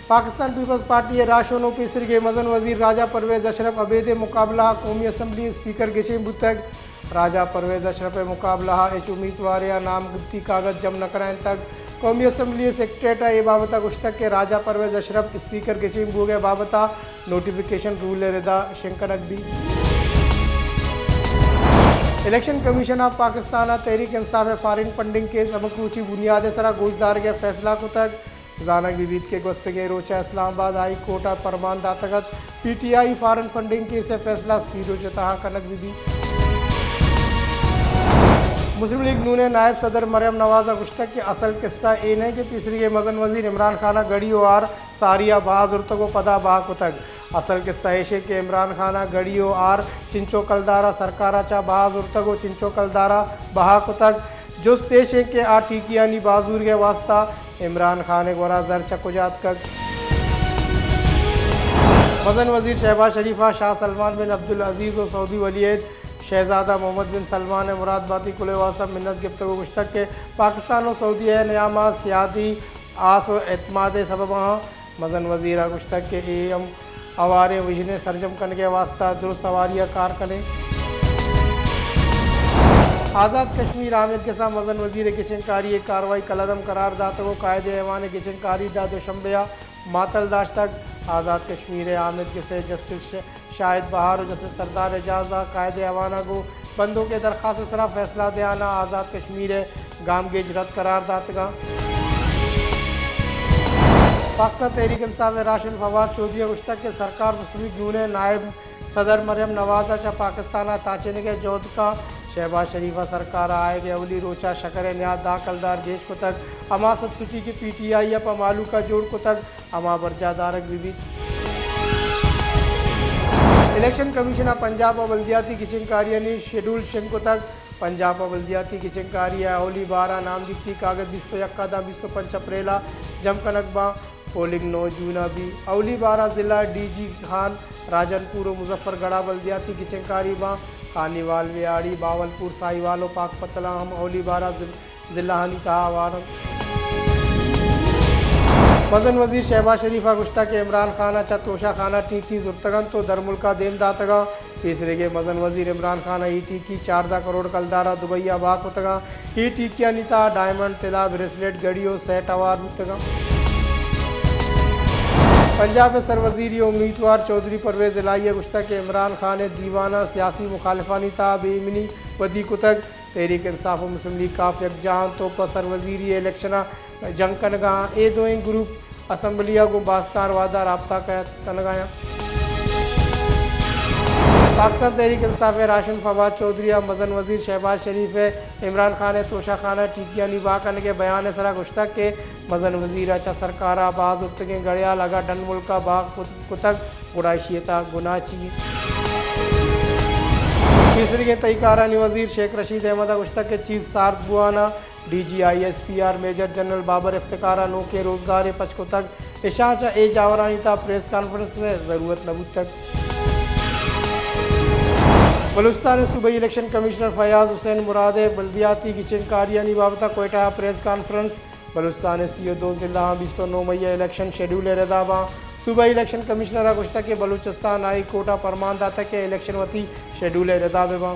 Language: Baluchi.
پاکستان پیپلز پارٹی ءِ راہشون ءُ پیسریگیں مزن وزیر راجہ پرویز اشرف ابید ءِ مقابلہ ءَ قومی اسمبلی اسپیکر گچین بوتگ۔ راجہ پرویز اشرف ءِ مقابلہ ءَ ہچ امیتوارے ءَ نامزدگی کاگد جم نہ کنائینتگ۔ قومی اسمبلی ءِ سیکرٹریٹ ءَ اے بابت ءَ گوشتگ کہ راجہ پرویز اشرف اسپیکر گچین بوگ ءِ بابت ءَ نوٹیفکیشن رول ءِ ردا شنگ کنگ بیت۔ الیکشن کمیشن آف پاکستان ءَ تحریک انصاف ءِ فارن فنڈنگ کیس ہمک روچی بنیاد ءِ سرا گوشدارگ ءِ فیصلہ کتگ۔ زانگ بہ بیت کہ گوستگیں روچ ءَ اسلام آباد ہائی کورٹ ءَ پرمان داتگ ات، P T I foreign funding case ءِ فیصلہ سی روچ ءِ تہا کنگ بہ بیت۔ مسلم لیگ نون ءِ نائب صدر مریم نواز ءَ گوشتگ کہ اصل قصہ اے نہ کہ پیسریگیں مزن وزیر عمران خان ءَ گڑی ءُ آر ساری ءَ بہا زرتگ ءُ پدا بہا کتگ۔ اصل قصہ ایش انت کہ عمران خان ءَ گڑی ءُ آر چنچو کلدار ءَ سرکار ءَ چہ بہا زرتگ ءُ چنچو کلدار ءَ بہا کتگ۔ جست ایش انت کہ آ ٹیکیانی بہا زورگ ءِ واستہ عمران خان ءِ گورا زر چہ کجا اتکگ؟ مزن وزیر شہباز شریف ءَ شاہ سلمان بن عبدالعزیز ءُ سعودی ولی عہد شہزادہ محمد بن سلمان ءِ مراد باتی کل ءِ واستہ منت گپتگ ءُ گوشتگ کہ پاکستان ءُ سعودی ءِ نیام ءَ سیادی آس ءُ اعتماد ءِ سبب آں۔ مزن وزیر ءَ گوشتگ کہ اے ہم ہواریں وژن ءِ سرجم کنگ ءِ واستہ درست ہواری ءَ کار کنیں۔ آزاد کشمیر آمید گس ءَ مزن وزیر ءِ گچین کاری ءِ کاروائی کلعدم قرار داتگ ءُ قائد ایوان ءِ گچین کاری داں دوشنبے ءَ معطل داشتگ۔ آزاد کشمیر ءِ آمید گس ءِ جسٹس ش-، شاہد بہار ءُ جسٹس سردار اعجاز ءَ قائد ایوان ءَ گوں بندوک ءِ درخواست ءِ سرا فیصلہ دیان ءَ آزاد کشمیر ءِ گامگیج رد قرار داتگاں۔ پاکستان تحریک انصاف ءِ راہشون فواد چوہدری ءَ گوشتگ کہ سرکار مسلم لیگ نون ءِ نائب صدر مریم نواز ءَ چہ پاکستان ءَ تاچینگ ءِ جہد کاں۔ شہباز شریف ءَ سرکار ءَ آیگ ءِ اولی روچ ءَ شکر ءِ نیاد دہ کلدار گیش کتگ، ہما سبسڈی کہ پی ٹی آئی ءَ پہ مہلوک ءَ جوڑ کتگ، ہما برجاہ دارگ بہ بیت۔ الیکشن کمیشن ءَ پنجاب ءِ بلدیاتی گچین کاریانی شیڈول شنگ کتگ۔ پنجاب ءِ بلدیاتی گچین کاری ءِ اولی بار ءَ نامزدگی کاگد بیست ءُ یک ءَ داں بیست ءُ پنچ اپریل ءَ جم کنگ باں۔ پولنگ نو جون ءَ بی۔ اولی بار ءَ ضلع ڈی جی خان، راجن پور ءُ مظفر گڑھ ءِ بلدیاتی گچین کاری باں۔ خانیوال، ویاڑی، باول پور، ساہیوال ءُ پاک پتلاں ہم اولی بار ءَ ضلع ضلعانی تہا ہوار انت۔ مزن وزیر شہباز شریف ءَ گوشتگ کہ عمران خان ءَ چہ توشہ خانہ ٹیکی زرتگ انت ءُ درملک ءَ دیم داتگ انت۔ پیسریگیں مزن وزیر عمران خان ءَ اے ٹیکی چاردہ کروڑ کلدار ءَ دبئی ءَ بہا کتگ انت۔ اے ٹیکیانی تہا ڈائمنڈ، طلا، بریسلیٹ، گھڑی ءُ سیٹ ہوار بوتگ انت۔ پنجاب ءِ سروزیری ءُ امیتوار چوہدری پرویز الہی ءَ گوشتگ کہ عمران خان ءِ دیوان ءَ سیاسی مخالفانی تہا بے ایمنی ودی کتگ۔ تحریک انصاف ءُ مسلم لیگ کاف یکجاہ انت ءُ پہ سروزیری ءِ الیکشن ءَ جنگ کنگ ءَ انت۔ اے دوئیں گروپ اسمبلی ءَ گوں باسکاں ہر وہد ءَ رابطہ ک-، کنگ ءَ انت۔ پاکستان تحریک انصاف ءِ راہشون فواد چوہدری ءَ مزن وزیر شہباز شریف ءِ عمران خان ءِ توشہ خانہ ٹیکیانی بہا کنگ ءِ بیان ءِ سرا گوشتگ کہ مزن وزیر ءَ چہ سرکار ءَ بہا زرتگیں گڑیال اگاں ڈن ملک ءَ بہا کت-، کتگ، گڑا ایشی ءِ تہا گناہ چی انت؟ پیسریگیں تہی کارانی وزیر شیخ رشید احمد ءَ گوشتگ کہ چیز سارت بوان ءَ D G I S P R major general Babar Iftikhar ءَ نوکیں روزگارے پچ کتگ، اشاں چہ اے جاورانی تہا پریس کانفرنس ءِ ضرورت نہ بوتگ۔ بلوچستان ءِ صوبائی الیکشن کمشنر فیاض حسین مراد ءِ بلدیاتی گچین کاریانی بابت ءَ کوئٹہ ءَ پریس کانفرنس۔ بلوچستان ءِ سی ءُ دو ضلعاں بیست ءُ نو مئی ءَ الیکشن شیڈول ءِ ردا باں۔ صوبائی الیکشن کمشنر ءَ گوشتگ کہ بلوچستان ہائی کورٹ ءَ پرمان داتگ کہ الیکشن وتی شیڈول ءِ ردا بہ باں۔